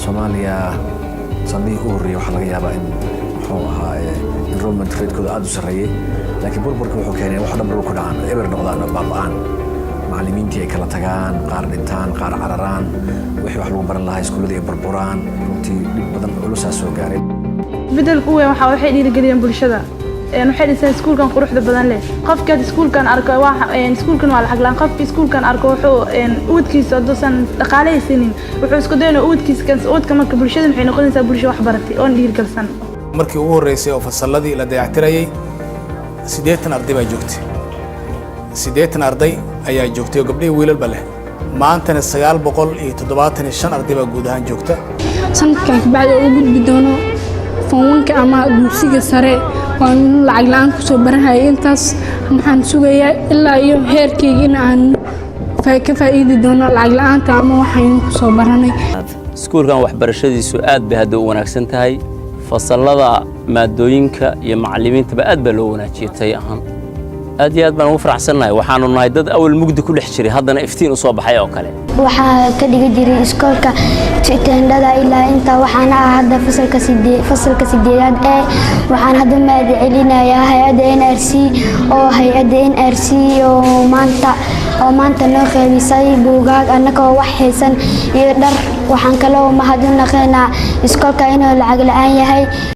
Soomaaliya sanadihii u horreeyay waxaa laga yaabaa in, muxuu ahaa, enrollment ratekooda aad u sarreeyey, laakiin burburka wuxuu keenay wax dhan dhul ku dhacaan, eber noqdaan oo baaba'aan, macallimiintii ay kala tagaan, qaar dhintaan, qaar cararaan, wixii wax lagu baran lahaa iskuulladii ay burburaan. Runtii dhib badan culusaa soo gaaray. Isbedelka u weyn waxay dhiirigeliyeen bulshada. Waxay dhiseen iskuulkan quruxda badan leh. Qofkaad iskuulkan arko, iskuulkan waa lacag la'aan. Qofki iskuulkan arko, wuxuu ubadkiisa hadduusan dhaqaalehaysanin, wuxuu isku daynaa ubadkiisa kan ubadka. Marka bulshada waxay noqonaysaa bulsho wax baratay oon dhiirigelsan. Markii ugu horreysay oo fasalladii la dayactirayay, 80 arday baa joogtay. 80 arday ayaa joogtay oo gabdhihii wiilalba leh. Maantana 975 arday baa guud ahaan joogta. Sanadkan kabacdi oo u gudbi doono form one-ka ama dugsiga sare, waan lacag la'aan kusoo baranhayay. Intaas waxaan sugayaa ilaa iyo heerkayga in aan ka faa'iidi doono lacag la'aanta ama waxaynu kusoo baranay. Iskuulkan waxbarashadiisu aad bay hadda u wanaagsan tahay. Fasallada, maadooyinka iyo macallimiintaba aad baa loo wanaajiyey. Tay ahaan aad iyo aad baan ugu faraxsannahay. Waxaanu nahay dad awal mugdi ku dhex jiray, haddana iftiin u soo baxay oo kale. Waxaa ka dhigi jiray iskoolka teendhada ilaa inta. Waxaana ah hadda fasalka sideedaad ee. Waxaan hadda mahad celinayaa hay-adda NRC oo hay-adda NRC oo maanta noo qeybisay buugaag annagoo wax haysan iyo dhar. Waxaan kaloo mahad u naqaynaa iskoolka inuu lacag la'aan yahay.